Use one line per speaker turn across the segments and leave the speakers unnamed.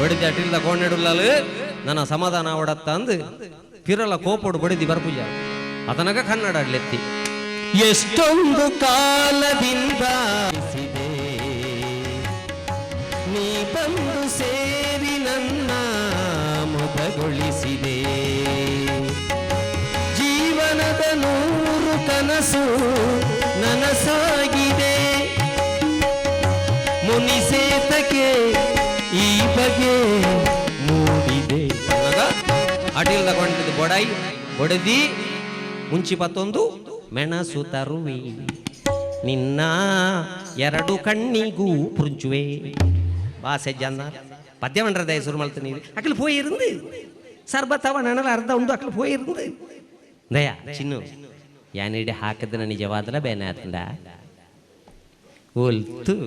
ಬಡಿದಿ ಅಟಿಲ್ದ ಕೋಣೆಡುಲ್ಲಲು ನನ್ನ ಸಮಾಧಾನ ಅವಡತ್ತ ಅಂದು ಪಿರಲ ಕೋಪೋಡು ಬಡಿದಿ ಬರ್ಪುಜ ಅದನಗ ಕನ್ನಡ ಅಡ್ಲೆತ್ತಿ
ಎಷ್ಟೊಂದು ಕಾಲದಿಂದ ನೀ ಬಂದು ಸೇರಿ ನನ್ನ ಮುದಗೊಳಿಸಿದೆ. ಜೀವನದ ನೂರು ಕನಸು ನನಸಾಗಿದೆ. ಮುನಿಸೇತಕ್ಕೆ ಈ ಬಗೆ ಮೂಡಿದೆ.
ಅದಾಗ ಅಟಿಲ್ದ ಕೊಂಡಿದ್ದು ಬೊಡಾಯಿ ಬೊಡೆದಿ ಮುಂಚಿ ಪತ್ತೊಂದು ಮೆಣಸು ತರುವೆ, ನಿನ್ನ ಎರಡು ಕಣ್ಣಿಗೂ ಪುರುಂಚುವೆ. ಬಾಸೆ ಜನ ಪದ್ಯ ಮಂಡ್ರದ ಶುರು ಮಲ್ತೀನಿ. ಅಕ್ಲು ಪೋಯಿருந்து ಸರ್ಬತ್ತವ ನನಲ ಅರ್ಧ ಉಂಡು ಅಕ್ಲು ಪೋಯಿருந்து. ದಯಾ ಚಿನ್ನು ಯಾನಿಡೆ ಹಾಕಿದ್ರೆ ನಿಜವಾದಲ ಬೇನೆ ಆತಂಡ ಒಲ್ತು.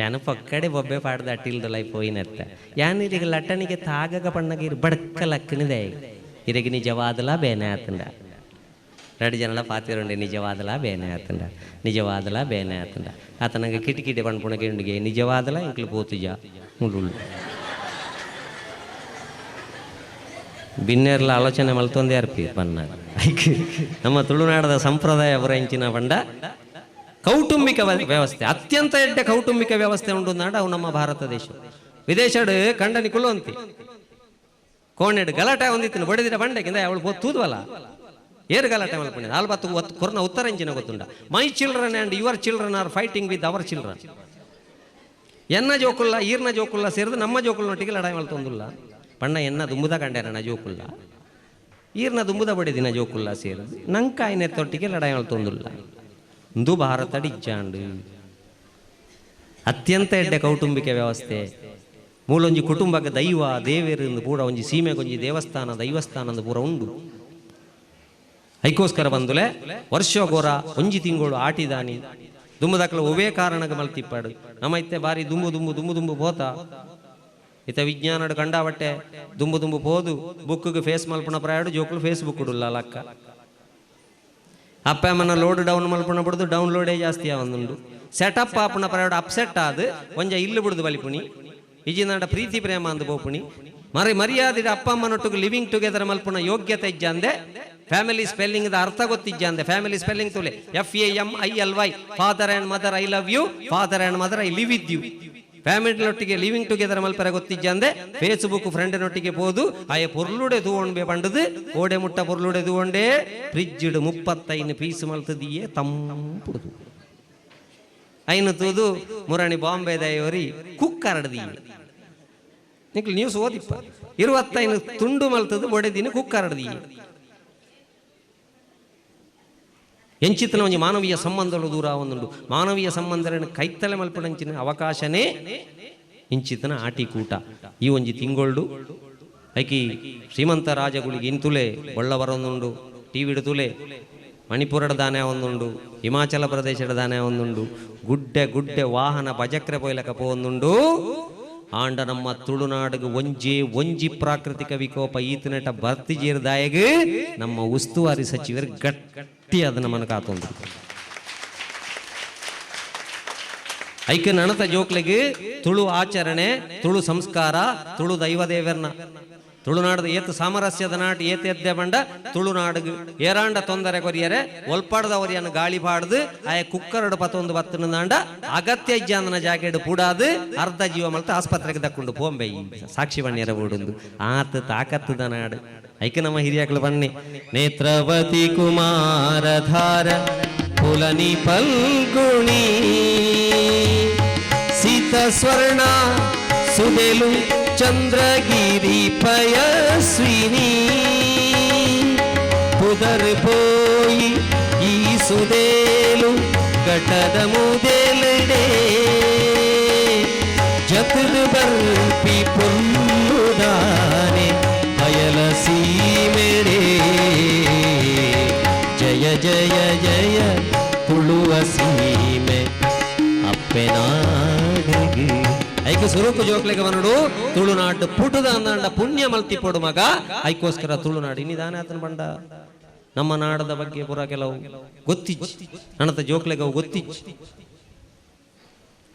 ಯಾನು ಪಕ್ಕಡೆ ಬೊಬ್ಬೆ ಪಾಡ್ದ ಅಟ್ಟಿಲ್ದಲೈ ಪೋಯಿನತ್ತ. ಯಾನಿರಿಗೆ ಲಟ್ಟಣಿಗೆ ತಾಗಗ ಪಣ್ಣಗೀರು ಬಡ್ಕ ಲಕ್ಕನಿದೆ. ಇರಗಿ ನಿಜವಾದಲ ಬೇನೆ ಆತಂಡ. ಎರಡು ಜನಲ ಪಾತಿರುಂಡೆ ನಿಜವಾದಲ ಬೇನೆ ಆತಂಡ, ನಿಜವಾದಲ ಬೇನೆ ಆತಂಡ. ಆತನಗ ಕಿಟಕಿಡೆ ಪಣ್ಪುಣಗೆ ಉಂಡಿಗೆ ನಿಜವಾದಲ ಇಂಕ್ಲು ಪೋತುಜ ಮುಳ್ಳುಳ್ಳು ಬಿನ್ನೇರ್ಲ ಆಲೋಚನೆ ಮಲ್ತೊಂದೇ ಅರ್ಪಿ ಪನ್ನಾಗ. ನಮ್ಮ ತುಳುನಾಡದ ಸಂಪ್ರದಾಯ ಪುರ ಪಂಡ ಕೌಟುಂಬಿಕ ವ್ಯವಸ್ಥೆ ಅತ್ಯಂತ ಎಡ್ಡೆ ಕೌಟುಂಬಿಕ ವ್ಯವಸ್ಥೆ ಉಂಡು ನಾಡ ಅವು ನಮ್ಮ ಭಾರತ ದೇಶ. ವಿದೇಶಡ್ ಕಂಡನಿ ಕುಲ್ಲುವಂತಿ ಕೋಣೆಡ್ ಗಲಾಟೆ ಹೊಂದಿತ್ತಿನ ಬಡಿದಿರ ಬಂಡೆಗಿಂದ ಅವಳು ತೂದ್ವಲ್ಲ ಏರು ಗಲಾಟೆ ಮಲ್ಪಂಡಿ ನಾಲ್ಬತ್ತು ಒತ್ತು ಕೊರ್ನ ಉತ್ತರ ಇಂಚಿನ ಗೊತ್ತುಂಡ. My children and your children are fighting with our children. ಎನ್ನ ಜೋಕುಲ್ಲ ಈರ್ನ ಜೋಕುಲ್ಲ ಸೇರಿದು ನಮ್ಮ ಜೋಕುಲ್ನೊಟ್ಟಿಗೆ ಲಡಾಯಿ ಮಲ್ತೊಂದುಲ್ಲ. ಪಣ್ಣ ಎನ್ನ ದುಂಬುದ ಕಂಡೇರಣ ಜೋಕುಲ್ಲ ಈರ್ನ ದುಂಬುದ ಬಡಿದಿನ ಜೋಕುಲ್ಲ ಸೇರಿದು ನಂಕಾಯಿನ ತೊಟ್ಟಿಗೆ ಲಡಾಯಿ ಮಲ್ತೊಂದುಲ್ಲ. ಇಂದು ಭಾರತ ಡಿಜ್ಜಾಂಡು ಅತ್ಯಂತ ಎಡ್ಡೆ ಕೌಟುಂಬಿಕ ವ್ಯವಸ್ಥೆ. ಮೂಲೊಂಜಿ ಕುಟುಂಬಕ್ಕೆ ದೈವ ದೇವೇರು ಪೂರ ಒಂಜಿ ಸೀಮೆಗೊಂಜಿ ದೇವಸ್ಥಾನ ದೈವಸ್ಥಾನ ಪೂರ ಉಂಡು. ಐಕೋಸ್ಕರ ಬಂದುಲೆ ವರ್ಷ ಗೋರ ಒಂಜಿ ತಿಂಗಳು ಆಟಿದಾನಿ ದುಂಬುದಕ್ಲ ಒವೇ ಕಾರಣಕ್ಕೆ ಮಲ್ತಿಪ್ಪಾಡು. ನಮ್ಮ ಇತ್ತೆ ಬಾರಿ ದುಂಬು ದುಂಬು ದುಂಬು ದುಂಬು ಪೋತ ಇತ್ತ ವಿಜ್ಞಾನಡು ಕಂಡಾವಟ್ಟೆ ದುಂಬು ದುಂಬು ಪೋದು ಬುಕ್ಗೆ ಫೇಸ್ ಮಲ್ಪುಣ ಪ್ರಾಯಡು ಜೋಕುಲು ಫೇಸ್ಬುಕ್ ಉಡುಲ್ಲ ಲಕ್ಕ. ಅಪ್ಪ ಅಮ್ಮನ ಲೋಡ್ ಡೌನ್ ಮಲ್ಪುಣ ಬಿಡುದು ಡೌನ್ಲೋಡೇ ಜಾಸ್ತಿ ಒಂದುಂಡು. ಸೆಟಪ್ ಆಪುಣ ಪ್ರಾಯಡು ಅಪ್ಸೆಟ್ ಆದು ಒಂಜ ಇಲ್ಲು ಬಿಡುದು ಬಲಿಪುಣಿ ಇಜಿನಾಡ ಪ್ರೀತಿ ಪ್ರೇಮ ಅಂದು ಪೋಪುಣಿ ಮರಿ ಮರ್ಯಾದೆ ಅಪ್ಪ ಅಮ್ಮನೊಟ್ಟಿಗೆ ಲಿವಿಂಗ್ ಟುಗೆದರ್ ಮಲ್ಪುಣ ಯೋಗ್ಯತೆ ಇಜ್ಜಂದೆ ಫ್ಯಾಮಿಲಿ ಸ್ಪೆಲ್ಲಿಂಗ್ the ಅರ್ಥ ಗೊತ್ತಿಜ್ಜಂದೆ. ಫ್ಯಾಮಿಲಿ ಸ್ಪೆಲ್ಲಿಂಗ್ ತುಲೆ FAMILY father and mother I love you, father and mother I live with you. ಫ್ಯಾಮಿಲಿನೊಟ್ಟಿಗೆ living together ಮಲ್ಪರೆ ಗೊತ್ತಿಜ್ಜಂದೆ ಫೇಸ್ಬುಕ್ ಫ್ರೆಂಡ್ನೊಟ್ಟಿಗೆ ಪೋದು ಆಯ ಪೊರ್ಲುಡೆ ತೂವೊಂಡ್ಬೆ ಪಂಡದು ಓಡೆ ಮುಟ್ಟ ಪೊರ್ಲುಡೆ ತೂವೊಂಡೆ ಫ್ರಿಜ್ಡ್ 35 ಪೀಸ್ ಮಲ್ತದಿಯೇ ತಂಪುದು ಐನು ತೂದು ಮುರಣಿ ಬಾಂಬೆ ದಯವರಿ ಕುಕ್ಕರಡ್ದಿ ನಿಕ್ಲು ನ್ಯೂಸ್ ಓದಿಪ್ಪ 25 ತುಂಡು ಮಲ್ತದು ಬೊಡೆದಿನ ಕುಕ್ಕರಡ್ದಿ. ಎಂಚಿತನ ಒಂಜಿ ಮಾನವೀಯ ಸಂಬಂಧಗಳು ದೂರ ಒಂದುಂಡು. ಮಾನವೀಯ ಸಂಬಂಧಗಳನ್ನು ಕೈತಲೆ ಮಲ್ಪುನಂಚಿನ ಅವಕಾಶನೇ ಇಂಚಿತನ ಆಟಿಕೂಟ ಈ ಒಂಜಿ ತಿಂಗೊಳ್ಡು. ಐಕಿ ಶ್ರೀಮಂತ ರಾಜಗುಳಿಗೆ ಇಂತುಲೆ ಬೊಳ್ಳವರೊಂದುಂಡು, ಟಿವಿಡು ತುಲೆ ಮಣಿಪುರದ ದಾನೆ ಒಂದುಂಡು, ಹಿಮಾಚಲ ಪ್ರದೇಶದ ದಾನೆ ಒಂದುಂಡು, ಗುಡ್ಡೆ ಗುಡ್ಡೆ ವಾಹನ ಬಜಕ್ರೆ ಪೋಯ್ಲಕ ಪೋವೊಂದುಂಡು. ಆಂಡ ನಮ್ಮ ತುಳುನಾಡಿಗೆ ಒಂಜಿ ಒಂಜಿ ಪ್ರಾಕೃತಿಕ ವಿಕೋಪ ಈತನಟ ಬರ್ತಿ ಜೀರ್ದಾಯಗ್ ನಮ್ಮ ಉಸ್ತುವಾರಿ ಸಚಿವರು ಗಟ್ಟಿ ಅದನ್ನ ಮನ ಕಾತೊಂದು. ಐಕೆ ನಣತ ಜೋಕ್ಲೆಗೆ ತುಳು ಆಚರಣೆ, ತುಳು ಸಂಸ್ಕಾರ, ತುಳು ದೈವ ದೇವರ್ನ ತುಳುನಾಡದ ಏತ್ ಸಾಮರಸ್ಯದ ನಾಟ ಏತ್ ಎದ್ದೆ ಬಂಡ ತುಳುನಾಡಿಗೆ ಏರಾಂಡ ತೊಂದರೆ ಕೊರಿಯರೆ ಒಲ್ಪಾಡ್ದವರಿಯನ್ನು ಗಾಳಿ ಪಾಡ್ದು ಆಯ ಕುಕ್ಕರಡು ಪತ್ತೊಂದು ಬತ್ತನದಾಂಡ ಅಗತ್ಯ ಇಜ್ಜಾಂದನ ಜಾಕೆಡ್ ಪೂಡಾದು ಅರ್ಧ ಜೀವ ಮಲ್ತ ಆಸ್ಪತ್ರೆಗೆ ದಕ್ಕೊಂಡು ಪೋಂಬೆ ಸಾಕ್ಷಿ ಬಣ್ಣಿಯರ ಬೂಡುಂದು ಆತ ತಾಕತ್ತದ ನಾಡು. ಐಕೆ ನಮ್ಮ ಹಿರಿಯಾಕ್ಳು ಬನ್ನಿ ನೇತ್ರವತಿ ಕುಮಾರಧಾರ ಪುಲನಿ ಪಲ್ಗುಣಿ
ಸೀತ ಸ್ವರ್ಣ ಸುದೆಲು ಚಂದ್ರಗಿರಿ ಪಯಸ್ವಿನಿ ಪುದರ್ ಪೋಯಿ ಈ ಸುದೇಲು ಘಟದ ಮುದೆಲಡೆ ಜತದ ಬರ್ಪಿ ಪೊಲ್ಲುದಾನೆ ಬಯಲ ಸೀಮೆಡೆ ಜಯ ಜಯ ಜಯ ತುಳುವ ಸೀಮೆ ಅಪ್ಪೆನಾಡಿಗೆ.
ಐಕೆ ಸುರುಕು ಜೋಕ್ಲೆಗೆ ಬನ್ನಡು ತುಳುನಾಡು ಪುಟದ ಅಂದಾಂಡ ಪುಣ್ಯ ಮಲ್ತಿ ಪೊಡು ಮಗ. ಐಕೋಸ್ಕರ ತುಳುನಾಡು ಇನ್ನಿದಾನೆ ಆತನ ಬಂಡ ನಮ್ಮ ನಾಡದ ಬಗ್ಗೆ ಪೂರ ಕೆಲವು ಗೊತ್ತಿಜ್ಜಿ ನನ್ನತ ಜೋಕ್ಲೆಗೆ ಅವು ಗೊತ್ತಿಜ್ಜಿ.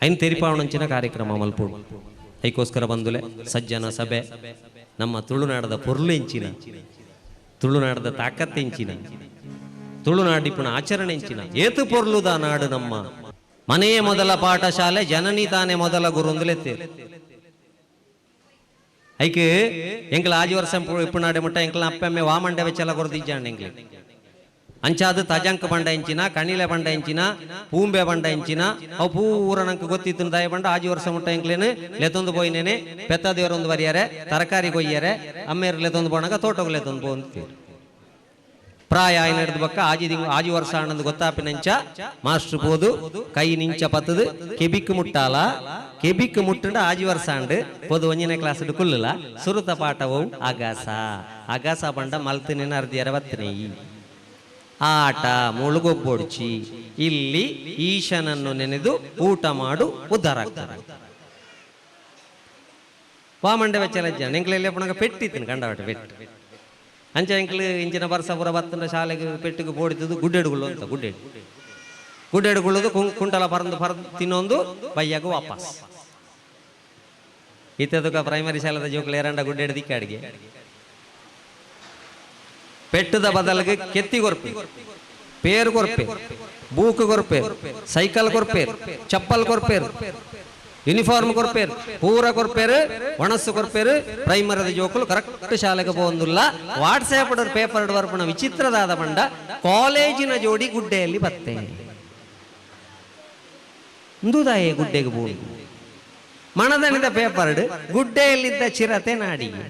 ಐನ್ ತೆರಿಪಾವಣಂಚಿನ ಕಾರ್ಯಕ್ರಮ ಮಲ್ಪೋಡು. ಐಕೋಸ್ಕರ ಬಂದುಲೆ ಸಜ್ಜನ ಸಭೆ ನಮ್ಮ ತುಳುನಾಡದ ಪೊರ್ಲು ಎಂಚಿನ, ತುಳುನಾಡದ ತಾಕತ್ತೆಂಚಿನ, ತುಳುನಾಡಿಪುಣ ಆಚರಣೆ ಎಂಚಿನ, ಏತು ಪೊರ್ಲುದ ನಾಡು ನಮ್ಮ. ಮನೆಯೇ ಮೊದಲ ಪಾಠಶಾಲೆ, ಜನನಿ ತಾನೇ ಮೊದಲ ಗುರು ಅಂದಲೆತ್ತೆ. ಐಕ್ ಎಂಕಲ ಆಜಿ ವರ್ಷ ಇಪ್ಪುನಾಡೆ ಮುಟ್ಟ ಎಂಕಲ ಅಪ್ಪೆಮ್ಮೆ ವಾಮಂಡೆ ವೆಚ್ಚಲ ಕೊರ್ದಿಜ್ಜಾಂಡ್ ಎಂಕ್ಲೆ. ಅಂಚಾದ ತಜಂಕ್ ಬಂಡ ಎಂಚಿನ, ಕಣಿಲೆ ಬಂಡ ಎಂಚಿನ, ಪೂಂಬೆ ಬಂಡ ಎಂಚಿನ, ಅವು ಪೂರ ನಂಗೆ ಗೊತ್ತಿತ್ತು ದಾಯ ಬಂಡ ಆಜಿ ವರ್ಷ ಮುಟ್ಟ ಎಂಕ್ಲೇನು ಲೆತ್ತೊಂದು ಪೋಯಿನೇನೆ ಪೆತ್ತ ದೇವರೊಂದು ಬರಿಯಾರೆ, ತರಕಾರಿ ಕೊಯ್ಯರೆ, ಅಮ್ಮೇರು ಲೆತ್ತೊಂದು ಪೋಣಗ ತೋಟಕ್ಕೆ ಲೆತ್ತೊಂದು ಪೋಂತೀರು. ಪ್ರಾಯ ಆಯ್ನ ಹಿಡ್ದು ಬಕ್ಕ ಆಜಿ ದಿಂಗ್ ಆಜಿ ವರ್ಷ ಆನಂದ್ ಗೊತ್ತಾಪಿನಂಚ ಮಾಸ್ಟರ್ ಪೋದು ಕೈ ನಿಂಚ ಪತ್ತದು ಕೆಬಿಕ್ ಮುಟ್ಟಾಲ, ಕೆಬಿಕ್ ಮುಟ್ಟುಂಡ ಆಜಿ ವರ್ಷ ಆಂಡ್ ಪೋದು ಒಂಜನೇ ಕ್ಲಾಸ್ ಕುಲ್ಲುಲ. ಸುರುತ ಪಾಠವು ಅಗಸ, ಅಗಸ ಬಂಡ ಮಲ್ತಿನ ಅರ್ಧಿ ಅರವತ್ತನೇ ಆಟ ಮುಳುಗೊಬ್ಬೊಡ್ಚಿ. ಇಲ್ಲಿ ಈಶನನ್ನು ನೆನೆದು ಊಟ ಮಾಡು ಉದ್ಧಾರ ಆಗ್ತಾರೆ. ವಾಮಂಡೆ ವೆಚ್ಚಲಜ್ಜ ಎಂಕ್ಲೆಲ್ಲ ಪುಣಗ ಪೆಟ್ಟಿತ್ತಿನ ಕಂಡವಟ ಪೆಟ್ಟು ಅಂಚ ಎಂಕ್ಲು ಇಂಚಿನ ಬರ್ಸ ಪುರ ಬತ್ತಂಡ ಶಾಲೆಗೆ ಪೆಟ್ಟಿಗೆ ಬೋಡಿತದ್ದು ಗುಡ್ಡೆಡುಗಳು ಅಂತ, ಗುಡ್ಡೆಡು ಗುಡ್ಡೆಡುಕೊಳ್ಳೋದು ಕುಂಟಲ ಪರಂದು ಪರಂದು ತಿನ್ನೊಂದು ಬಯ್ಯಾಗ ವಾಪಸ್. ಇತ್ತದಕ್ಕ ಪ್ರೈಮರಿ ಶಾಲೆದ ಜೋಕುಲು ಏರಂಡ ಗುಡ್ಡೆಡು ದಿಕ್ಕಾಡಿಗೆ ಪೆಟ್ಟದ ಬದಲಿಗೆ ಕೆತ್ತಿ ಕೊರ್ಪೆ, ಪೇರು ಕೊರ್ಪೆ, ಬೂಕು ಕೊರ್ಪೆ, ಸೈಕಲ್ ಕೊರ್ಪೆ, ಚಪ್ಪಲ್ ಕೊರ್ಪೇರು, ಯೂನಿಫಾರ್ಮ್ ಕೊರ್ಪೇರು, ಪೂರ ಕೊರ್ಪೇರು, ಒಣಸ್ಸು ಕೊರ್ಪೇರು. ಪ್ರೈಮರಿದ ಜೋಕುಲು ಕರೆಕ್ಟ್ ಶಾಲೆಗೆ ಪೋಂದುಲ್ಲ. ವಾಟ್ಸ್ಆ್ಯಪ್ ಪೇಪರ್ ಬರ್ಪಣ ವಿಚಿತ್ರದಾದ ಬಂಡ ಕಾಲೇಜಿನ ಜೋಡಿ ಗುಡ್ಡೆಯಲ್ಲಿ ಬತ್ತೆ ಇಂದುದಾಯೇ ಗುಡ್ಡೆಗೆ ಬೋಂದು ಮಣದಣಿದ ಪೇಪರ್ಡ್ ಗುಡ್ಡೆಯಲ್ಲಿದ್ದ ಚಿರತೆ ನಾಡಿಗೆ.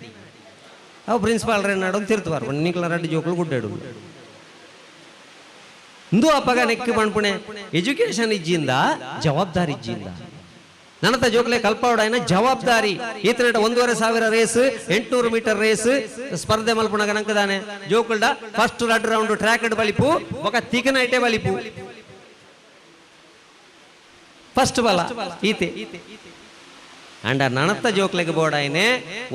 ಅವು ಪ್ರಿನ್ಸಿಪಾಲ್ ನಾಡು ತಿರ್ತು ಬರ್ಪಣ ನಿಕ್ಲ ರಡ್ಡು ಜೋಕುಲು ಗುಡ್ಡೆಡು ಇಂದು ಅಪ್ಪಗ ನೆಕ್ಕು ಪಣ್ಪುಣೆ ಎಜುಕೇಶನ್ ಇಜ್ಜಿಂದ ಜವಾಬ್ದಾರಿ ಇಜ್ಜಿಂದ ನನತ ಜೋಕ್ಲೆ ಕಲ್ಪಾವಡಾಯನ ಜವಾಬ್ದಾರಿ. ಈತನ 1500 ರೇಸ್, 800 ಮೀಟರ್ ರೇಸ್ ಸ್ಪರ್ಧೆ ಮಲ್ಪುಣಗ ನಂಕದಾನೆ ಜೋಕುಲ್ಡ ಫಸ್ಟ್ ರಡ್ ರೌಂಡ್ ಟ್ರ್ಯಾಕ್ ಬಲಿಪು ఒక ತಿಕನ ಐಟೆ ಬಲಿಪು ಫಸ್ಟ್ ಬಲ ಈತೆ. ಅಂಡ ನನತ್ತ ಜೋಕ್ಲೆಗೆ ಬೋಡಾಯ್ನೆ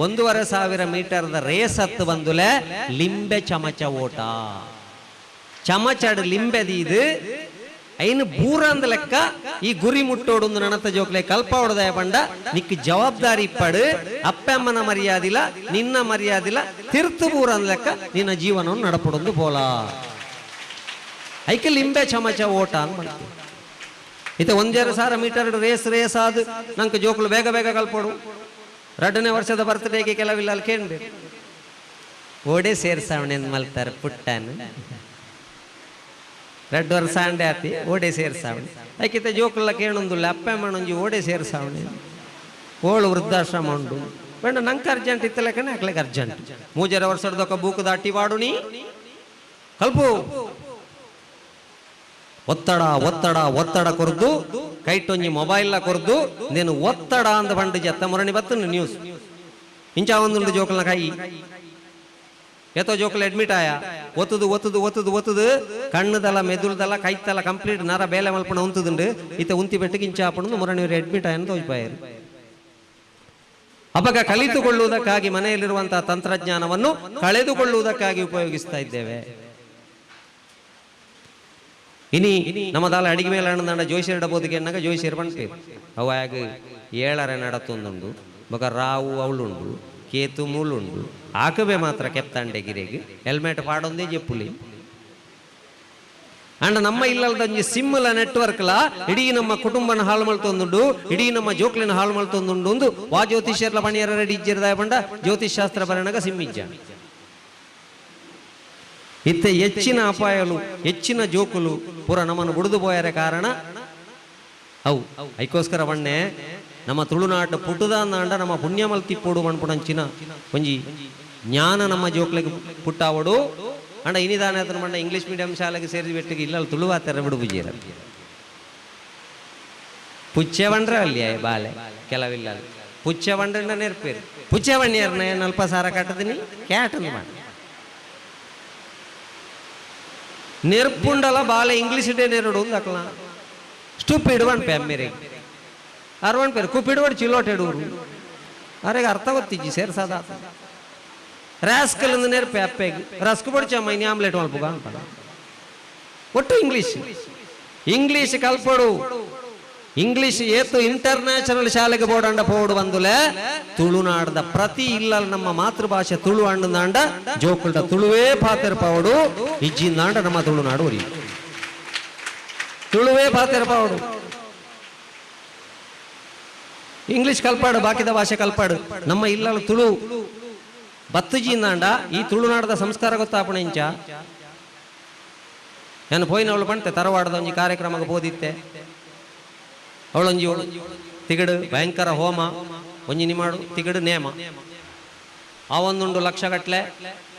1500 ಮೀಟರ್ದ ರೇಸ್ ಹತ್ತು ಬಂದುಲೆ ಲಿಂಬೆ ಚಮಚ ಓಟ ಚಮಚಡ್ ಲಿಂಬೆದೀದು ಐನು ಬೂರಂದ ಲೆಕ್ಕ ಈ ಗುರಿ ಮುಟ್ಟೋಡೊಂದು ನನತ್ತ ಜೋಕ್ಲೆ ಕಲ್ಪಾವಡದಾಯ ಬಂಡ ನಿಕ್ ಜವಾಬ್ದಾರಿ ಇಪ್ಪಡು, ಅಪ್ಪಮ್ಮನ ಮರ್ಯಾದಿಲ್ಲ ನಿನ್ನ ಮರ್ಯಾದಿಲ್ಲ ತಿರ್ತು ಬೂರಂದ ಲೆಕ್ಕ ನಿನ್ನ ಜೀವನವನ್ನು ನಡಪಡೊಂದು ಪೋಲ ಐಕೆ ಲಿಂಬೆ ಚಮಚ ಓಟ ಅಂತ. ಇತ 1500 ಮೀಟರ್ ರೇಸ್ ರೇಸ್ ಆದು ನಂಗೆ ಜೋಕ್ಲು ಬೇಗ ಬೇಗ ಕಲ್ಪೋಡು. 2ನೇ ವರ್ಷದ ಬರ್ತ್ಡೇಗೆ ಕೆಲವಿಲ್ಲ ಅಲ್ಲಿ ಕೇಳ್ಬೇಕು ಓಡೆ ಸೇರ್ಸಾವಣೆ ಮಲ್ತಾರೆ ಪುಟ್ಟನು 2 ವರ್ಷ ಅಂಡೆ ಆತಿ ಓಡೆ ಸೇರ್ಸಾವಣೆ ಯಾಕಿತ ಜೋಕುಲ್ಲ ಕೇಳೊಂದುಲ್ಲ ಅಪ್ಪ ಅಮ್ಮನೊಂಜಿ ಓಡೆ ಸೇರ್ಸಾವಣೆ ಓಳು ವೃದ್ಧಾಶ್ರಮ ಉಂಡು ಬೇಡ ನಂಗೆ ಅರ್ಜೆಂಟ್ ಇತ್ತಲೆಕ್ಕನೆ ಹಾಕ್ಲಿಕ್ಕೆ ಅರ್ಜೆಂಟ್ 3.5 ವರ್ಷದೊಕ್ಕ ಬೂಕು ದಾಟಿ ವಾಡು ನೀ ಕಲ್ಪು. ಒತ್ತಡ ಒತ್ತಡ ಒತ್ತಡ ಕೊರ್ದು ಕೈಟೊಂಜಿ ಮೊಬೈಲ್ ಕೊರ್ದು ನೀನು ಒತ್ತಡ ಅಂದ ಬಂಡು ಜತ್ತ ಮುರಣಿ ಬತ್ತು ನ್ಯೂಸ್ ಇಂಚ ಒಂದುಂಡು ಜೋಕಲ್ನ ಕೈ ಏತೋ ಜೋಕಲ್ ಅಡ್ಮಿಟ್ ಆಯ ಒತ್ತದು ಒತ್ತದು ಒತ್ತದು ಒತ್ತದು ಕಣ್ಣುದಲ್ಲ ಮೆದುಳ್ದಲ್ಲ ಕೈತಲ್ಲ ಕಂಪ್ಲೀಟ್ ನರ ಬೇಲೆ ಮಲ್ಪಣ ಉಂತುದುಂಡು ಇತ ಉಂತಿ ಬೆಟ್ಟಿಗೆ ಇಂಚ ಆಪಣದು ಮುರಣಿಯವರು ಅಡ್ಮಿಟ್ ಆಯ ಅಂತ ತೋಜ್ಪಾಯರು. ಅಪಗ ಕಲಿತುಕೊಳ್ಳುವುದಕ್ಕಾಗಿ ಮನೆಯಲ್ಲಿರುವಂತಹ ತಂತ್ರಜ್ಞಾನವನ್ನು ಕಳೆದುಕೊಳ್ಳುವುದಕ್ಕಾಗಿ ಉಪಯೋಗಿಸ್ತಾ ಇದ್ದೇವೆ. ಇನಿ ನಮ್ಮದಾಲ ಅಡಿಗೆ ಮೇಲೆ ಅಣ್ಣದಂಡ ಜೋಶಿಯರ್ ಡಬೋದಿಗೆ ಎನ್ನಾಗ ಜೋಶಿಯರ್ ಪಣ್ಪೇರು ಅವಾಗ 7 ನಡತ್ತೊಂದುಂಡು ಬೊಕ ರಾವು ಅವಳುಂಡು ಕೇತು ಮೂಲುಂಡು ಆಕಬೆ ಮಾತ್ರ ಕೆಪ್ತಾಂಡೆ ಗಿರೆಗೆ ಹೆಲ್ಮೆಟ್ ಪಾಡೊಂದೇ ಜೆಪ್ಪುಲಿ. ಅಂಡ ನಮ್ಮ ಇಲ್ಲಲ್ದಂಜಿ ಸಿಮ್ಮಲ ನೆಟ್ವರ್ಕ್ಲ ಇಡೀ ನಮ್ಮ ಕುಟುಂಬನ ಹಾಳು ಮಲ್ತೊಂದುಂಡು, ಇಡೀ ನಮ್ಮ ಜೋಕ್ಲಿನ ಹಾಳು ಮಲ್ತೊಂದುಂಡು ಒಂದು ವಾ ಜ್ಯೋತಿಷ್ಯರ್ಲ ಪಣಿಯರ ರೆಡಿ ಇಜ್ಜಿರ್ದಾಯ ಬಂಡ ಜ್ಯೋತಿಷ್ ಶಾಸ್ತ್ರ ಬರಣಗ ಸಿಮ್ಮಿಜ್ಜ. ಇತ್ತೆ ಹೆಚ್ಚಿನ ಅಪಾಯಲು ಹೆಚ್ಚಿನ ಜೋಕುಲು ಪೂರ ನಮ್ಮನ್ನು ಬುಡಿದು ಪೋಯರೆ ಕಾರಣ ಅವು. ಐಕೋಸ್ಕರ ಬಣ್ಣೆ ನಮ್ಮ ತುಳುನಾಡು ಪುಟ್ಟುದ ಅಂಡ ನಮ್ಮ ಪುಣ್ಯಮಲ್ತಿ ಪೋಡು ಪಣ್ಪುಣಂಚಿನ ಒಂಜಿ ಜ್ಞಾನ ನಮ್ಮ ಜೋಕ್ಲೆಗ್ ಪುಟ್ಟಾವಡು. ಅಂಡ ಇನಿದಾನೆ ಅದನ್ನ ಮಂಡ ಇಂಗ್ಲೀಷ್ ಮೀಡಿಯಂ ಶಾಲೆಗೆ ಸೇರಿಸಿ ಬೆಟ್ಟಿಗೆ ಇಲ್ಲ ತುಳುವಾತರ ಬಿಡು ಪುಜೀರ ಪುಚ್ಚೆ ಬಂಡ್ರೆ ಅಲ್ಲಿ ಬಾಲೆ ಕೆಲವಿಲ್ಲ ಪುಚ್ಚೆ ಬಂಡ್ರೆ ನೆರ್ಪೇರು ಪುಚ್ಚೆ ಬಣ್ಣಿಯರ್ನ ಅಲ್ಪ ಸಾರ ಕಟ್ಟದಿನಿ ಕ್ಯಾಟ್ ಮಾಡ ನೆರ್ಪುಂಡಲ ಬಾಲೆ ಇಂಗ್ಲೀಷ್ ಡೇ ನೆರಡು ಅಂದಕ್ಲ ಸ್ಟೂಪಿಡ್ ಒನ್ ಪೆ ಅಮ್ಮೇರೆ ಅರವಣ್ ಪೇರು ಕುಪಿಡುವಡ್ ಚಿಲ್ಲೋಟೆಡೂರು ಅರೆಗೆ ಅರ್ಥ ಗೊತ್ತಿಜ್ಜಿ ಸೇರ್ಸಾದ ರಾಸ್ಕಲ್ ಅಂದ ನೆರ್ಪೆ ಅಪ್ಪೆಗೆ ರಸ್ಕ್ ಬಡ್ಚಮ್ಮ ಇನಿ ಆಮ್ಲೆಟ್ ಮಲ್ಪುಗ ಅಂತ ಒಟ್ಟು ಇಂಗ್ಲೀಷ್ ಇಂಗ್ಲೀಷ್ ಕಲ್ಪಡು. ಇಂಗ್ಲಿಷ್ ಏತು ಇಂಟರ್ನ್ಯಾಷನಲ್ ಶಾಲೆಗೆ ಬೋಡಂಡ ಪೋಡು ಬಂದುಲೆ ತುಳುನಾಡದ ಪ್ರತಿ ಇಲ್ಲ ನಮ್ಮ ಮಾತೃಭಾಷೆ ತುಳು ಅಂಡಂದಾಂಡ ಜೋಕುಲ್ಡ ತುಳುವೇ ಪಾತೆರ್ ಪಾವಡು ಇಜ್ಜಿಂದಾಂಡ ನಮ್ಮ ತುಳುನಾಡು ಉರಿ ತುಳುವೇ ಪಾತೆರ್ ಪಾವಡು. ಇಂಗ್ಲಿಷ್ ಕಲ್ಪಾಡು, ಬಾಕಿದ ಭಾಷೆ ಕಲ್ಪಾಡು, ನಮ್ಮ ಇಲ್ಲ ತುಳು ಬತ್ತುಜಿಂದಾಂಡ ಈ ತುಳುನಾಡದ ಸಂಸ್ಕಾರ ಗೊತ್ತಾಪಣ ಇಂಚ. ನಾನು ಪೋಯಿನವಳು ಪಂತೆ ತರವಾಡದ ಒಂಜಿ ಕಾರ್ಯಕ್ರಮಕ್ಕೆ ಬೋದಿತ್ತೆ. ಅವಳೊಂಜಿ ತಿಗಡು ಭಯಂಕರ ಹೋಮ ಒಂಜಿ ನಿಮಾಡು ತಿಗಡು ನೇಮ ಆ ಒಂದುಂಡು ಲಕ್ಷ ಗಟ್ಲೆ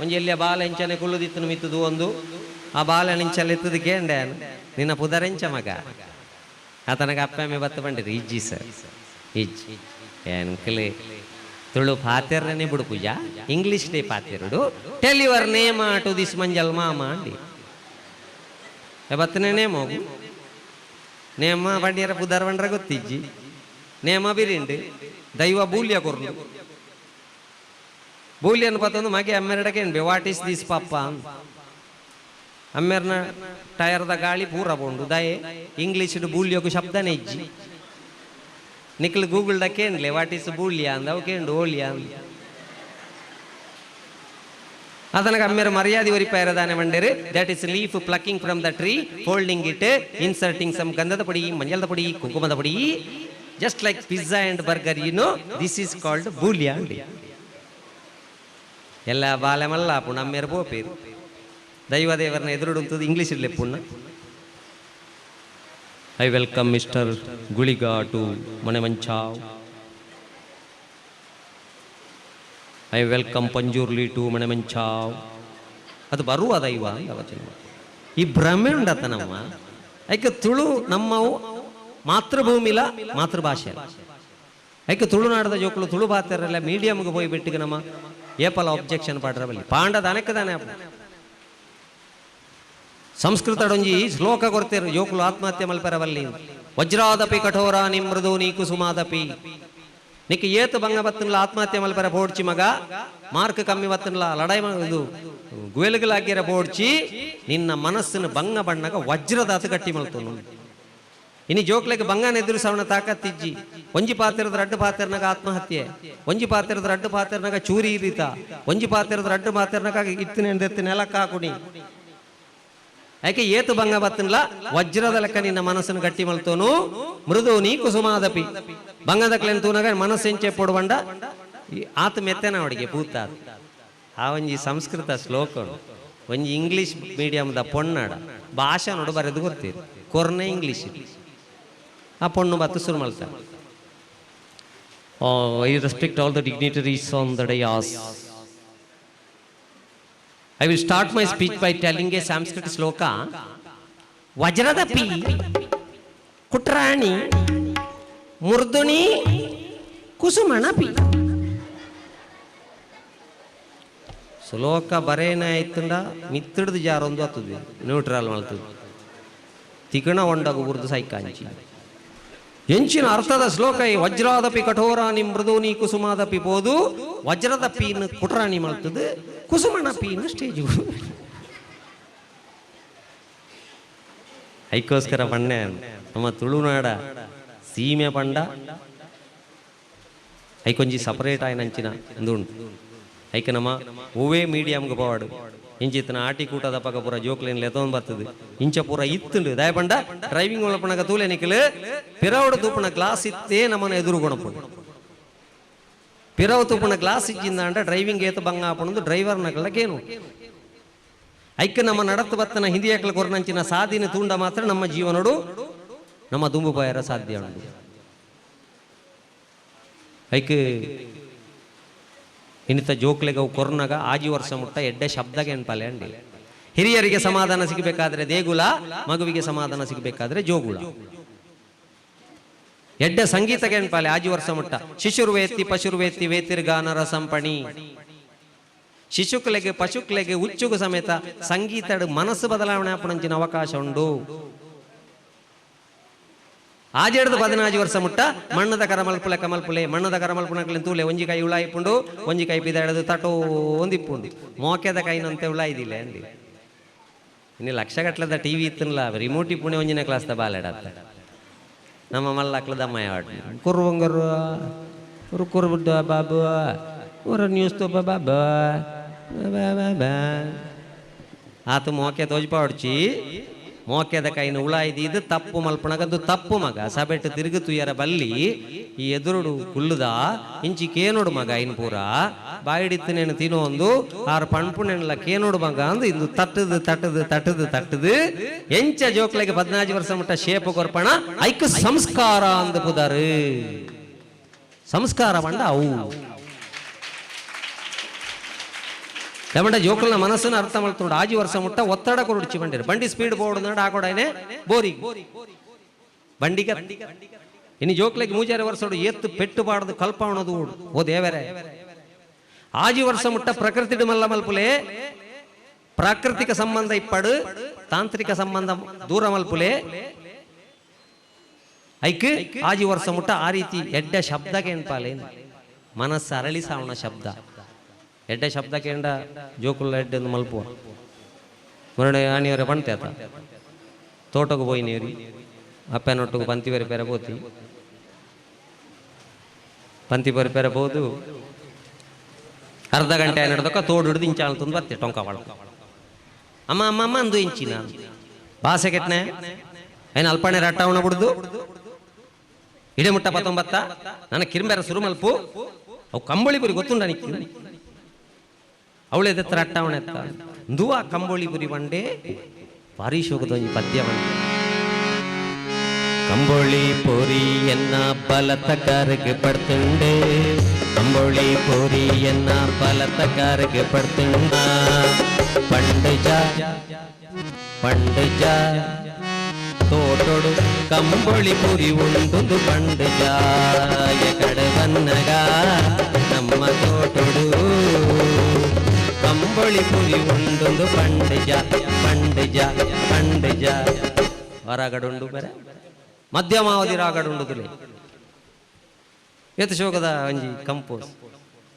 ಒಂಜಿ ಎಲ್ಲಿಯ ಬಾಲ ಎಂಚನೆ ಕುಲ್ಲುದಿತ್ತನು ಮಿತ್ತದು ಒಂದು ಆ ಬಾಲ ನಿಂಚಲ್ಲಿ ಎತ್ತದ ಕೇಂಡೆ ನಿನ್ನ ಪುದರೆಂಚ ಮಗ ಆತನಗ ಅಪ್ಪಮ್ಮೆ ಬತ್ತ ಬಂಡಿರಿ ಇಜ್ಜಿ ಸರ್ ಇಜ್ಜಿ ಏನ್ಕಲಿ ತುಳು ಪಾತೆರ್ನೇ ಬಿಡು ಪೂಜಾ ಇಂಗ್ಲೀಷ್ ಡೇ ಪಾತೆರುಡು tell your name to this ಮಂಜಲ್ ಮಾಮ ಅಂಡಿ ಬತ್ತನೇ ನೇಮ ಹೋಗು ನೇಮ ಬಂಡಿಯರ ಪುದರ್ ಬಂಡ್ರ ಗೊತ್ತಿಜ್ಜಿ ನೇಮ ಬಿರಿಂಡು ದೈವ ಬೂಲ್ಯ ಕೊರ್ಲು ಬೂಲ್ಯನ್ ಪತ್ತೊಂದು ಮಗೆ ಅಮ್ಮೆರಡಕ್ಕೆ ಏನ್ಬೆ what is this ಪಪ್ಪ ಅಮ್ಮೆರ್ನ ಟೈರ್ದ ಗಾಳಿ ಪೂರ ಪೋಂಡು ದಯೆ ಇಂಗ್ಲೀಷ್ ಬೂಲ್ಯಗು ಶಬ್ದನೇ ಇಜ್ಜಿ ನಿಕ್ಲು ಗೂಗಲ್ ದ ಕೇಂಡ್ಲೆ what is ಬೂಲ್ಯ ಅಂದ ಅವು ಕೇಂಡು ಓಲ್ಯ ಅಂದ ಅದನಗ ಅಮ್ಮೆರ ಮರ್ಯಾದೆ ಒರಿಪಾಯರದಾನೆ ಮಂಡೇರು that is leaf plucking from the tree folding it inserting some ಗಂಧದ ಪೊಡಿ ಮಂಜಲದ ಪೊಡಿ ಕುಂಕುಮದ ಪೊಡಿ just like pizza and burger you know this is called ಬೂಲ್ಯ ಅಂಡಿ ಎಲ್ಲ ಬಾಲೆ ಮಲ್ಲ ಪುಣ ಅಮ್ಮೇರು ಪೋಪೇರು ದೈವ ದೇವರನ್ನ ಎದುರುಡುಂತದ್ದು ಇಂಗ್ಲೀಷ್ ಇರಲಿ ಪುಣ್ಣ. I welcome mister Guliga to Mane Manchav. I welcome Panjurli to Mane Manchav. ಅದು ಬರುವ ದೈವ ಅಂತ ವಚನ. ಈ ಭ್ರಮೆ ಉಂಡತ್ತ ನಮ್ಮ ಐಕೆ ತುಳು ನಮ್ಮವು ಮಾತೃಭೂಮಿಲ ಮಾತೃಭಾಷೆ ಅಲ್ಲ. ಐಕೆ ತುಳುನಾಡದ ಜೋಕುಲು ತುಳು ಬಾತೆರಲ್ಲ ಮೀಡಿಯಮ್ಗೆ ಪೋಯಿ ಬಿಟ್ಟಿಗೆ ನಮ್ಮ ಏಪಲ ಅಬ್ಜೆಕ್ಷನ್ ಪಾಡ್ರ ಬಲ್ಲಿ ಪಾಂಡದ ಅನೆಕ್ಕದಾನೆ ಸಂಸ್ಕೃತ ಡೊಂಜಿ ಶ್ಲೋಕ ಕೊರ್ತೇರು ಜೋಕುಲು ಆತ್ಮಹತ್ಯೆ ಮಲ್ಪೆರವಲ್ಲಿ ವಜ್ರಾದಪಿ ಕಠೋರಾನಿ ಮೃದು ಕುಸುಮಾದಪಿ ನಿಕ್ ಏತು ಬಂಗ ಬತ್ತನ್ಲ ಆತ್ಮಹತ್ಯೆ ಮಲ್ಪೆರ ಪೋಡ್ಚಿ ಮಗ ಮಾರ್ಕ್ ಕಮ್ಮಿ ಬತ್ತನ್ಲ ಲಡಾಯಿ ಇದು ಗುವೆಲುಗಳಾಗಿರ ಪೋಡ್ಚಿ ನಿನ್ನ ಮನಸ್ಸಿನ ಬಂಗ ಬಣ್ಣಗ ವಜ್ರದಾತು ಗಟ್ಟಿ ಮಲ್ತನು. ಇನಿ ಜೋಕ್ಲೆಗ್ ಬಂಗಾನ ಎದುರಿಸವನ ತಾಕತ್ತಿಜ್ಜಿ ಒಂಜಿ ಪಾತಿರದ ರಡ್ಡು ಪಾತಿರ್ನಾಗ ಆತ್ಮಹತ್ಯೆ ಒಂಜಿ ಪಾತಿರದ ರಡ್ಡು ಪಾತಿರ್ನಾಗ ಚೂರಿ ಇರಿತ ಒಂಜಿ ಪಾತಿರದ ರಡ್ಡು ಪಾತಿರ್ನಾಗ ಇತ್ತಿನ ಎತ್ತಿನ ನೆಲಕ್ಕ ಹಾಕುಣಿ ಯಾಕೆ ಏತು ಬಂಗ ಬತ್ತನ್ಲ ವಜ್ರದ ಲೆಕ್ಕ ನಿನ್ನ ಮನಸ್ಸನ್ನು ಗಟ್ಟಿ ಮಲ್ತೋನು ಮೃದು ನೀ ಕುಸುಮಾದಪಿ ಬಂಗದಕ್ಲೆನ್ ತೂನಾಗ ಮನಸ್ಸು ಎಂಚೆ ಪೊಡುವಂಡ ಆತ ಮೆತ್ತೆನ ಅವಡಿಗೆ ಪೂತ ಆ ಒಂಜಿ ಸಂಸ್ಕೃತ ಶ್ಲೋಕ ಒಂಜಿ ಇಂಗ್ಲೀಷ್ ಮೀಡಿಯಂದ ಪೊಣ್ಣಾಡ ಭಾಷೆ ನೋಡು ಬರೆದು ಗೊತ್ತೀರಿ ಕೊರ್ನೆ ಇಂಗ್ಲೀಷ್ ಆ ಪೊಣ್ಣು ಬತ್ತು ಶುರು ಮಲ್ತಾರೆ. I respect all the dignitaries on the dais. I will start my speech by telling a Sanskrit shloka. ವಜ್ರದಪಿ ಕುಟ್ರಾಣಿ ಮೃದುನಿ ಕುಸುಮಣಪಿ. ಶ್ಲೋಕ ಬರೇನ ಆಯ್ತಂಡ ಮಿತ್ತಿಡ್ದು ಜಾರೊಂದು ಹತ್ತದ ನ್ಯೂಟ್ರಲ್ ಮಾಡ್ತದೆ ತಿಕಣ ಒಂಡಗು ಬುರ್ದು ಸೈಕಾಂಚಿ ಎಂಚಿನ ಅರ್ಥದ ಶ್ಲೋಕ ಈ ವಜ್ರಾದಪಿ ಕಠೋರಾಣಿ ಮೃದುನಿ ಕುಸುಮಾದಪಿ ಪೋದು ವಜ್ರದ ಪೀನ್ ಕುಟ್ರಾಣಿ ಮಾಡ್ತದೆ ಕುಸುಮಣ ಪೀನ್ ಸ್ಟೇಜ್ ಐಕೋಸ್ಕರ ಪಣ್ಣೆ ನಮ್ಮ ತುಳುನಾಡ ಸೀಮೆ ಪಂಡ ಐಕೊಂಜಿ ಸಪರೇಟ್ ಆಯ್ನಂಚಿನ ಉಂಡು ಐಕ ನಮ್ಮ ಹೂವೇ ಮೀಡಿಯಂಗೆ ಪೋವಾಡು ಇಂಚಿತ್ತನ ಆಟಿ ಕೂಟದ ಪಕ್ಕ ಪೂರ ಜೋಕ್ಲೇನ್ ಲೆತೊಂದು ಬರ್ತದೆ ಇಂಚ ಪೂರ ಇತ್ತುಂಡು ದಯಪಂಡ ಡ್ರೈವಿಂಗ್ ಒಳಪಣಗ ತೂಲೆ ನಿಕ್ಕಲು ಪಿರವಡು ತೂಪಣ ಗ್ಲಾಸ್ ಇತ್ತೇ ನಮ್ಮನ್ನ ಎದುರು ಕೊಣಪುಂಡು ಪಿರವು ತೂಪಣ ಗ್ಲಾಸ್ ಇಜ್ಜಿಂದ ಅಂಡ ಡ್ರೈವಿಂಗ್ ಏತು ಬಂಗ ಆಪಣದು ಡ್ರೈವರ್ ನಕಲಕೇನು ಐಕ ನಮ್ಮ ನಡತು ಬತ್ತನ ಹಿಂದಿಯಕಲ ಕೊರನಂಚಿನ ಸಾದಿನ ತೂಂಡ ಮಾತ್ರ ನಮ್ಮ ಜೀವನಡು ನಮ್ಮ ದುಂಬು ಪಾಯರ ಸಾಧ್ಯ ಉಂಡು. ಐಕ್ ಇನ್ನಿತ ಜೋಕ್ಲೆಗ ಅವು ಕೊರ್ನಾಗ ಆಜಿ ವರ್ಷ ಮುಟ್ಟ ಎಡ್ಡೆ ಶಬ್ದಗೆ ಎನ್ಪಾಲೆ ಅಂಡಿ. ಹಿರಿಯರಿಗೆ ಸಮಾಧಾನ ಸಿಗಬೇಕಾದ್ರೆ ದೇಗುಲ, ಮಗುವಿಗೆ ಸಮಾಧಾನ ಸಿಗಬೇಕಾದ್ರೆ ಜೋಗುಳ. ಎಡ್ಡೆ ಸಂಗೀತಕ್ಕೆ ಎನ್ಪಾಲೆ ಆಜಿ ವರ್ಷ ಮುಟ್ಟ ಶಿಶುರ್ವೇತ್ತಿ ಪಶುರ್ವೇತ್ತಿ ವೇತಿರ್ಗಾನ ರಸಂಪಣಿ. ಶಿಶುಕ್ಲೆಗೆ ಪಶುಕ್ಲೆಗೆ ಉಚ್ಚುಗು ಸಮೇತ ಸಂಗೀತಡು ಮನಸ್ಸು ಬದಲಾವಣೆ ಆಪಣಂಚಿನ ಅವಕಾಶ ಉಂಡು. ಆಜೆಡ್ದು 14 ವರ್ಷ ಮುಟ್ಟ ಮಣ್ಣದ ಕರಮಲ್ಪುಲೆ ಕಮಲ್ಪುಲೆ ಮಣ್ಣದ ಕರಮಲ್ಪುನಕ್ಲೆ ತೂಲೆ ಒಂಜಿ ಕೈ ಉಳಾಯಿಪುಂಡು ಒಂಜಿ ಕೈ ಪಿದಾಡದು ತಟೋ ಒಂದಿಪ್ಪುಂಡು ಮೋಕೆದ ಕೈನಂತೆ ಉಳಾಯ್ದಿಲ್ಲ ಅಂದಿ. ಇನ್ನು ಲಕ್ಷಗಟ್ಟಲೆದ ಟಿವಿ ಇತ್ತನ್ಲ ರಿಮೋಟ್ ಇಪ್ಪುಣೆ ಒಂಜಿನ ಕ್ಲಾಸ್ದ ಬಾಲೆಡತ್ತ ನಮ್ಮ ಮಲ್ಲಕ್ಲ ದಮ್ಮಯ್ಯ ಕುರುವಂಗರು ಕುರುಬುಡ್ಡ ಬಾಬು ಊರ ನ್ಯೂಸ್ ತೋಪ ಬಾಬಾ ಬಾಬಾ. ಆತ ಮೋಕೆ ತೋಜ್ಪಾಡ್ಚಿ ಮೋಕೆದ ಕೈನ ಉಳಾಯ್ದು ಇದು ತಪ್ಪು ಮಲ್ಪಣಗಂದು ತಪ್ಪು ಮಗ ಸಬೆಟ್ಟು ತಿರುಗು ತುಯ್ಯರ ಬಲ್ಲಿ ಈ ಎದುರುಡು ಕುಲ್ಲುದ ಇಂಚಿ ಕೇನೋಡು ಮಗ ಐನ್ ಪೂರ ಬಾಯಿಡಿತ್ತು ತಿನ್ನೋ ಒಂದು ಆರು ಪಣ್ಪುನೆಲ್ಲ ಕೇನೋಡು ಮಗ ಅಂದು ಇಂದು ತಟ್ಟದು ತಟ್ಟದು ತಟ್ಟದು ತಟ್ಟದು ಎಂಚ ಜೋಕ್ಲೆಗೆ 14 ವರ್ಷ ಮುಟ್ಟ ಶೇಪು ಕೊರ್ಪಣ ಐಕ್ ಸಂಸ್ಕಾರ ಅಂದು ಪುದಾರು. ಸಂಸ್ಕಾರ ಪಂಡ ಅವು ಏಮಂಡ ಜೋಕುಲ್ನ ಮನಸ್ಸನ್ನು ಅರ್ಥ ಮಾಡ್ಕೊಂಡು ಆಜಿ ವರ್ಷ ಮುಟ್ಟ ಒತ್ತಡ ಕೊರಡ್ಚಿ ಬಂಡಿರು ಬಂಡಿ ಸ್ಪೀಡ್ ಬೋರ್ಡ್ ನಾಡ ಹಾಕೊಡಾಯ್ನೆ ಬೋರಿ ಬಂಡಿಗ ಇನ್ನು ಜೋಕ್ಲೆಗೆ ಮೂಜಾರೆ ವರ್ಷೋಡು ಎತ್ತು ಪೆಟ್ಟು ಬಾಡದು ಕಲ್ಪಾವಣದು ಓ ದೇವರೇ. ಆಜಿ ವರ್ಷ ಮುಟ್ಟ ಪ್ರಕೃತಿ ಮಲ್ಲ ಮಲ್ಪುಲೆ ಪ್ರಾಕೃತಿಕ ಸಂಬಂಧ ಇಪ್ಪಡು ತಾಂತ್ರಿಕ ಸಂಬಂಧ ದೂರ ಮಲ್ಪುಲೆ ಐಕ್ ಆಜಿ ವರ್ಷ ಮುಟ್ಟ ಆ ರೀತಿ ಎಡ್ಡೆ ಶಬ್ದ ಕೇಳ್ಪಾಲೆ ಮನಸ್ಸು ಅರಳಿಸಾವಣ ಶಬ್ದ ಎಡ್ಡೆ ಶಬ್ದ ಕೇಂಡ ಜೋಕುಲ್ಲ ಎಡ್ಡೆ ಮಲ್ಪುವ ಮರಣ ಆನಿಯವರೆ ಪಂತೆ ಆತ ತೋಟಕ್ಕೆ ಪೋಯಿ ನೀರಿ ಅಪ್ಪನೊಟ್ಟಿಗೆ ಪಂತಿ ಬರಿ ಪೆರ ಪೋತಿ ಪಂತಿ ಬರಿ ಪೆರ ಪೋದು ಅರ್ಧ ಗಂಟೆ ನಡೆದಕ್ಕ ತೋಡು ಹಿಡಿದು ಇಂಚಾಳ ತಂದು ಬರ್ತೆ ಟೊಂಕ ಒಳ ಅಮ್ಮ ಅಮ್ಮ ಅಮ್ಮ ಅಂದು ಇಂಚಿನ ಭಾಷೆ ಕೆತ್ತನೆ ಏನು ಅಲ್ಪಣೆ ರಟ್ಟವಣ ಬಿಡ್ದು ಇಡೆ ಮುಟ್ಟ ಪತ್ತೊಂಬತ್ತ ನನ್ನ ಕಿರ್ಮೆರ ಸುರು ಮಲ್ಪು ಅವು ಕಂಬಳಿ ಬರಿ ಗೊತ್ತುಂಡ ನಿಕ್ಕು ಅವಳೆದತ್ರ ಅಟ್ಟವಣೆ ಎತ್ತ ಆ ಕಂಬಳಿ ಬುರಿ ಬಂಡೆ ಭಾರಿ ಶೋಕದೊಂಜಿ ಪದ್ಯ ಬಂಡೆ.
ಕಂಬೊಳಿ ಪೊರಿ ಎನ್ನ ಬಲತ ಕಾರಿಗೆ ಪಡ್ತುಂಡೆ ಕಂಬೊಳಿ ಪೊರಿ ಎನ್ನ ಬಲತ ಕಾರಿಗೆ ಪಡ್ತುಂಡ ಪಂಡಜ ಪಂಡಜ ತೋಟೊಡು ಕಂಬೊಳಿ ಪುರಿ ಉಂಡುದು ಪಂಡಜ ಎಕಡೆ ಬನ್ನಗ ನಮ್ಮ ತೋಟೊಡು ಕಂಬೊಳಿ ಪುರಿ ಉಂಡುದು ಪಂಡಜ ಪಂಡಜ ಪಂಡಜ.
ಹೊರಗಡುಂಡು ಬೇರೆ ಮಧ್ಯಮಾವಧಿ ರಾಗಡುಂಡುದುಲೆ ಎತ್ತು ಶೋಕದ ಒಂಜಿ ಕಂಪೋಸ್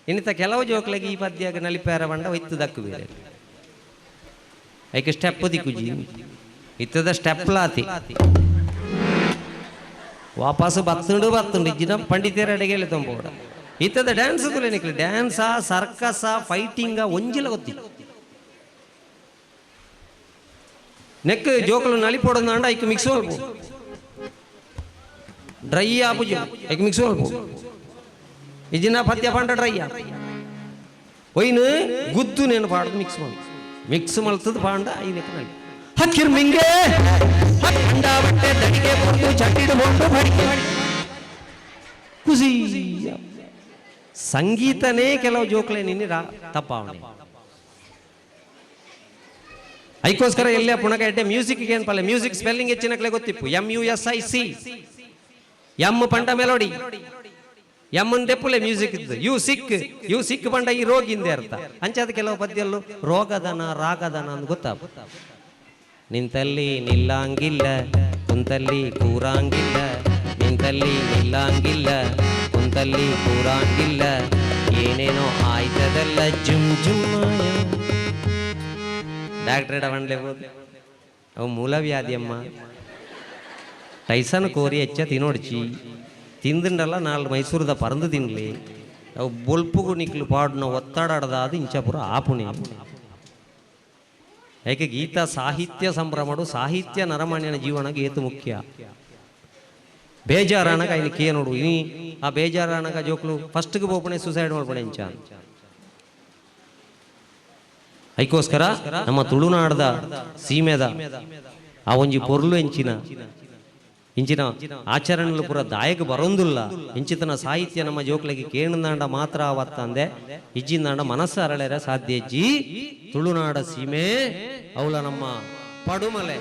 ಇನ್ನಿತ ಕೆಲವು ಜೋಕ್ಲೆಗೆ ಈ ಪದ್ಯಗ ನಲಿಪೇರ ಬಂಡ ಒಯ್ತು ದಕ್ಕು ಬೇರೆ ಐಕೆ ಸ್ಟೆಪ್ ದಿಕ್ಕುಜಿ ಇತ್ತದ ಸ್ಟೆಪ್ ಲಾತಿ ವಾಪಸ್ ಬತ್ತುಂಡು ಬತ್ತುಂಡು ಇಜ್ಜಿನ ಪಂಡಿತರ ಅಡಿಗೆಲೆ ತೊಂಬೋಡ ಇತ್ತದ ಡ್ಯಾನ್ಸ್ ತುಲೆ ನಿಕ್ಲೆ ಡ್ಯಾನ್ಸಾ ಸರ್ಕಸ ಫೈಟಿಂಗ ಒಂಜಿಲ ಗೊತ್ತಿ ನೆಕ್ ಜೋಕುಲು ನಲಿಪೋಡಂದಾಂಡ ಐಕ್ ಮಿಕ್ಸ್ ಮಲ್ಪು ಡ್ರೈ ಆಪುಜಿ ಐಕ್ ಮಿಕ್ಸ್ ಮಲ್ಪು ಇಜಿನ ಪದ್ಯ ಪಂಡ ಡ್ರೈ ಒಯ್ನು ಗುದ್ದು ನೇನು ಪಾಡದು ಮಿಕ್ಸ್ ಮಲ್ ಮಿಕ್ಸ್ ಮಲ್ತದ ಪಾಂಡ ಈ ಲೆಕ್ಕ ನಲಿ ಹಕ್ಕಿರ್ ಮಿಂಗೆ
ಹಂಡ ಬಟ್ಟೆ ದಡಿಗೆ ಬಂದು ಚಟ್ಟಿಡು ಬೊಂಡು ಬಡಿಗೆ
ಖುಷಿ ಸಂಗೀತನೇ ಕೆಲವು ಜೋಕ್ಲೆ ನಿನ್ನೆ ತಪ್ಪಾವಣೆ ಐಕೋಸ್ಕರ ಎಲ್ಲೇ ಪುಣಕ ಎಡ್ಡೆ ಮ್ಯೂಸಿಕ್ ಏನ್ ಪಲ್ಲೆ ಮ್ಯೂಸಿಕ್ ಸ್ಪೆಲ್ಲಿಂಗ್ ಹೆಚ್ಚಿನಕ್ಲೆ ಗೊತ್ತಿಪ್ಪು M U S I C M ಪಂಡ ಮೆಲೋಡಿ ಎಮ್ ದೆಪ್ಪುಲೆ ಮ್ಯೂಸಿಕ್ ಇದ್ದು you sick you sick ಪಂಡ ಈ ರೋಗಿಂದೆ ಅರ್ಥ ಅಂಚಾದ ಕೆಲವು ಪದ್ಯಲ್ಲೂ ರೋಗದನ ರಾಗದನ ಅಂತ ಗೊತ್ತಾ. ನಿಂತಲ್ಲಿ ನಿಲ್ಲಾಂಗಿಲ್ಲ ಕುಂತಲ್ಲಿ ಕೂರಾಂಗಿಲ್ಲ ನಿಂತಲ್ಲಿ ನಿಲ್ಲಾಂಗಿಲ್ಲ ಕುಂತಲ್ಲಿ ಕೂರಾಂಗಿಲ್ಲ ಏನೇನೋ ಆಯ್ತದಲ್ಲ ಜುಮ್ ಜುಮ್. ಡಾಕ್ಟ್ರೇಟ್ ಅವನ್ಲೇಬೋದು ಅವು ಮೂಲವ್ಯಾಧಿ ಅಮ್ಮ ಟೈಸನ್ ಕೋರಿ ಹೆಚ್ಚ ತಿನ್ನೋಡ್ಚಿ ತಿಂದುಂಡಲ್ಲ ನಾಳೆ ಮೈಸೂರದ ಪರಂದು ತಿನ್ಲಿ ಅವು ಬೊಲ್ಪುಗು ನಿಕ್ಲು ಪಾಡುನ ಒತ್ತಡಾಡದಾದ ಇಂಚಪುರ ಆಪುಣೆ. ಏಕೆ ಗೀತಾ ಸಾಹಿತ್ಯ ಸಂಭ್ರಮಡು ಸಾಹಿತ್ಯ ನರಮಾನ್ಯನ ಜೀವನಕ್ಕೆ ಏತು ಮುಖ್ಯ. ಬೇಜಾರಾನಗ ఆయన ಕೇನೋಡು ಇನಿ ಆ ಬೇಜಾರಾನಗ ಜೋಕ್ಲು ಫಸ್ಟ್ಗೆ ಪೋಪಣೆ ಸೂಸೈಡ್ ಮಾಡ್ಪಣೆ ಇಂಚ. ಐಕೋಸ್ಕರ ನಮ್ಮ ತುಳುನಾಡ್ದ ಸೀಮೆದ ಆ ಒಂಜಿ ಪೊರ್ಲು ಎಂಚಿನ ಇಂಚಿನ ಆಚರಣೆಲು ಪೂರ ದಾಯಕ ಬರೋಂದುಲ್ಲ ಇಂಚಿತನ ಸಾಹಿತ್ಯ ನಮ್ಮ ಜೋಕ್ಲೆಗೆ ಕೇಣಂದಾಂಡ ಮಾತ್ರ ಆವತ್ತಂದೆ ಇಜ್ಜಿಂದಾಂಡ ಮನಸ್ಸು ಅರಳೆರ ಸಾಧ್ಯ. ಜಿ ತುಳುನಾಡ ಸೀಮೆ ಅವಳ ನಮ್ಮ ಪಡುಮಲೆ.